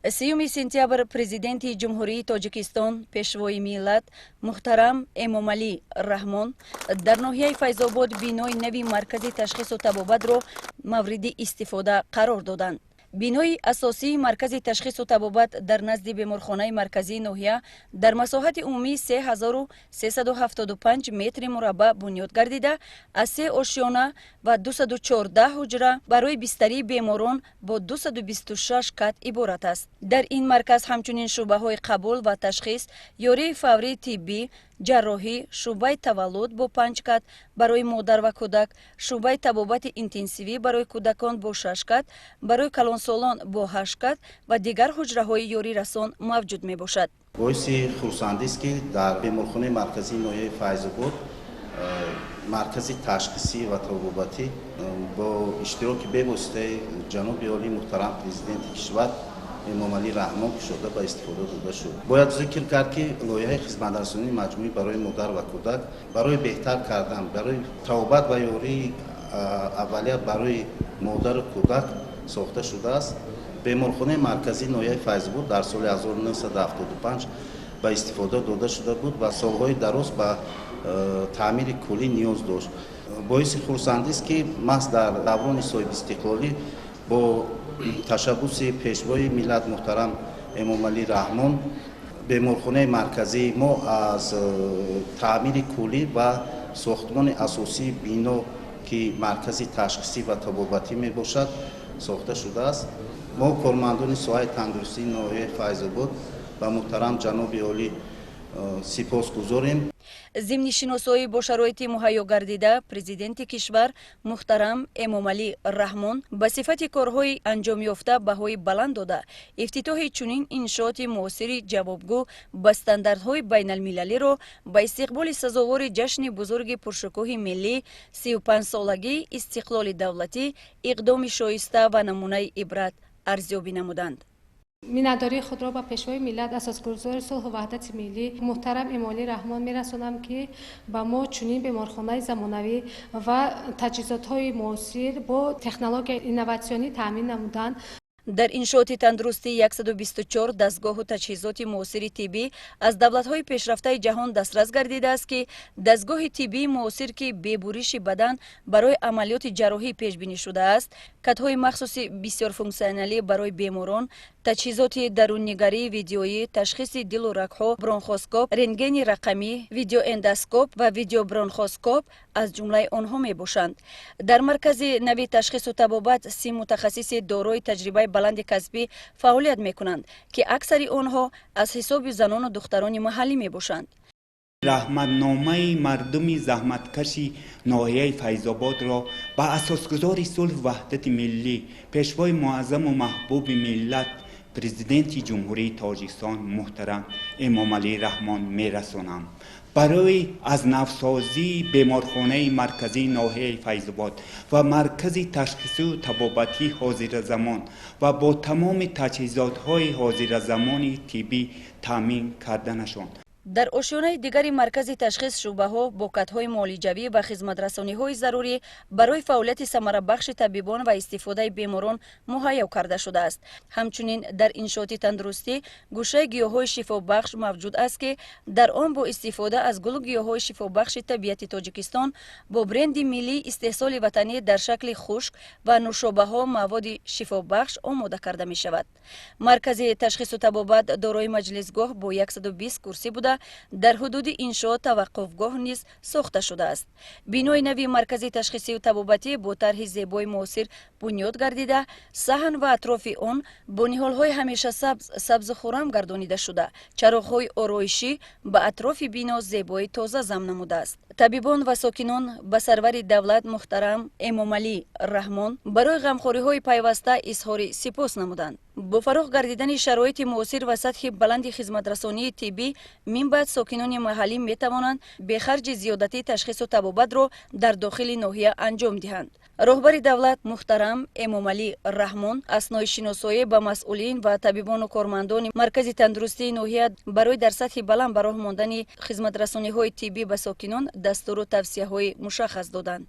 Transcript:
3 сентябр Президенти Ҷумҳурии Тоҷикистон, Пешвои миллат муҳтарам Эмомалӣ Раҳмон дар ноҳияи Файзобод бинои нави маркази ташхису табобатро мавриди истифода қарор доданд. Бинои асосии маркази ташхису табобат дар назди беморхонаи марказии ноҳия дар масоҳати умумии 3375 метри мураббаъ бунёд гардида, аз се ошёна ва 214 ҳуҷра барои бистарии беморон бо 226 кат иборат аст. Дар ин марказ ҳамчунин шӯъбаҳои қабул ва ташхис, ёрии фаврии тиббӣ, ҷарроҳӣ, шӯъбаи таваллуд бо панҷ кат барои модар ва кӯдак, шӯъбаи табобати интенсивӣ барои кӯдакон бо шаш кат, барои калонсолон бо ҳашт кат ва дигар ҳуҷраҳои ёрирасон мавҷуд мебошад. Боиси хурсандист, ки дар беморхонаи марказии ноҳияи Файзобод маркази ташхисӣ ва табобатӣ бо иштироки бевоситаи ҷаноби олии муҳтарам Президенти кишвар Эмомалӣ Раҳмон кушода, ба истифода дода шуд. Бояд зикр кард, ки лоиҳаи хизматрасонии маҷмӯӣ барои модар ва кӯдак барои беҳтар кардан, барои табобат ва ёрии аввалия барои модару кӯдак сохта шудааст. Беморхонаи марказии ноҳияи Файзобод дар соли 1975 ба истифода дода шуда буд ва солҳои дароз ба таъмири куллӣ ниёз дошт. Боиси хурсандист, ки маҳз дар даврони соҳибистиқлолӣ бо ташаббуси Пешвои миллат муҳтарам Эмомалӣ Раҳмон беморхонаи марказии мо аз таъмири куллӣ ва сохтмони асосии бино, ки маркази ташхисӣ ва табобатӣ мебошад, сохта шудааст. Мо, кормандони соҳаи тандурустии ноҳияи Файзобод, ба муҳтарам ҷаноби олӣ сипосгузорем. Зимни шиносоӣ бо шароити муҳайё гардида, Президенти кишвар муҳтарам Эмомалӣ Раҳмон ба сифати корҳои анҷомёфта баҳои баланд дода, ифтитоҳи чунин иншооти муосири ҷавобгӯ ба стандартҳои байналмилалиро ба истиқболи сазовори ҷашни бузурги пуршукӯҳи миллӣ, 35-солагии истиқлоли давлатӣ, иқдоми шоиста ва намунаи ибрат арзёбӣ намуданд. Миннатдории худро ба Пешвои миллат, асосгузори сулҳу ваҳдати миллӣ муҳтарам Эмомалӣ Раҳмон мерасонам, ки ба мо чунин беморхонаи замонавӣ ва таҷҳизотҳои муосир бо технологияи инноватсионӣ таъмин намуданд. Дар иншооти тандурустӣ 124 дастгоҳу таҷҳизоти муосири тиббӣ аз давлатҳои пешрафтаи ҷаҳон дастрас гардидааст, ки дастгоҳи тиббии муосир, ки бе буриши бадан барои амалиёти ҷарроҳӣ пешбинӣ шудааст, катҳои махсуси бисёрфунксионалӣ барои беморон, таҷҳизоти даруннигарии видеоӣ, ташхиси дилу рагҳо, бронхоскоп, рентгени рақамӣ, видеоэндоскоп ва видеобронхоскоп аз ҷумлаи онҳо мебошанд. Дар маркази нави ташхису табобат 30 мутахассиси дорои таҷрибаи баланди касбӣ фаъолият мекунанд, ки аксари онҳо аз ҳисоби занону духтарони маҳаллӣ мебошанд. Раҳматномаи мардуми заҳматкаши ноҳияи Файзободро ба асосгузори сулҳу ваҳдати миллӣ, Пешвои муаззаму маҳбуби миллат, Президенти Ҷумҳурии Тоҷикистон муҳтарам Эмомалӣ Раҳмон мерасонам барои аз навсозии беморхонаи марказии ноҳияи Файзобод ва маркази ташхисию табобатии ҳозиразамон ва бо тамоми таҷҳизотҳои ҳозиразамони тиббӣ таъмин карданашон. Дар ошёнаи дигари маркази ташхис шӯъбаҳо бо катҳои муолиҷавӣ ва хизматрасониҳои зарурӣ барои фаъолияти самарабахши табибон ва истифодаи беморон муҳайё карда шудааст. Ҳамчунин дар иншооти тандурустӣ гӯшаи гиёҳҳои шифобахш мавҷуд аст, ки дар он бо истифода аз гулу гиёҳҳои шифобахши табиати Тоҷикистон бо бренди миллии истеҳсоли ватанӣ дар шакли хушк ва нӯшобаҳо маводи шифобахш омода карда мешавад. Маркази ташхису табобат дорои маҷлисгоҳ бо 120 курсӣ буда, дар ҳудуди иншоот таваққуфгоҳ низ сохта шудааст. Бинои нави маркази ташхисию табобатӣ бо тарҳи зебои муосир бунёд гардида, саҳн ва атрофи он бо ниҳолҳои ҳамешасабз сабзу хуррам гардонида шуда, чароғҳои ороишӣ ба атрофи бино зебои тоза зам намудааст. Табибон ва сокинон ба сарвари давлат муҳтарам Эмомалӣ Раҳмон барои ғамхориҳои пайваста изҳори сипос намуданд. Бо фароҳ гардидани шароити муосир ва сатҳи баланди хизматрасонии тиббӣ, минбаъд сокинони маҳаллӣ метавонанд бехарҷи зиёдатӣ ташхису табобатро дар дохили ноҳия анҷом диҳанд. Роҳбари давлат муҳтарам Эмомалӣ Раҳмон аснои шиносоӣ ба масъулин ва табибону кормандони маркази тандурустии ноҳия барои дар сатҳи баланд ба роҳ мондани хизматрасониҳои тиббӣ ба сокинон дастуру тавсияҳои мушаххас доданд.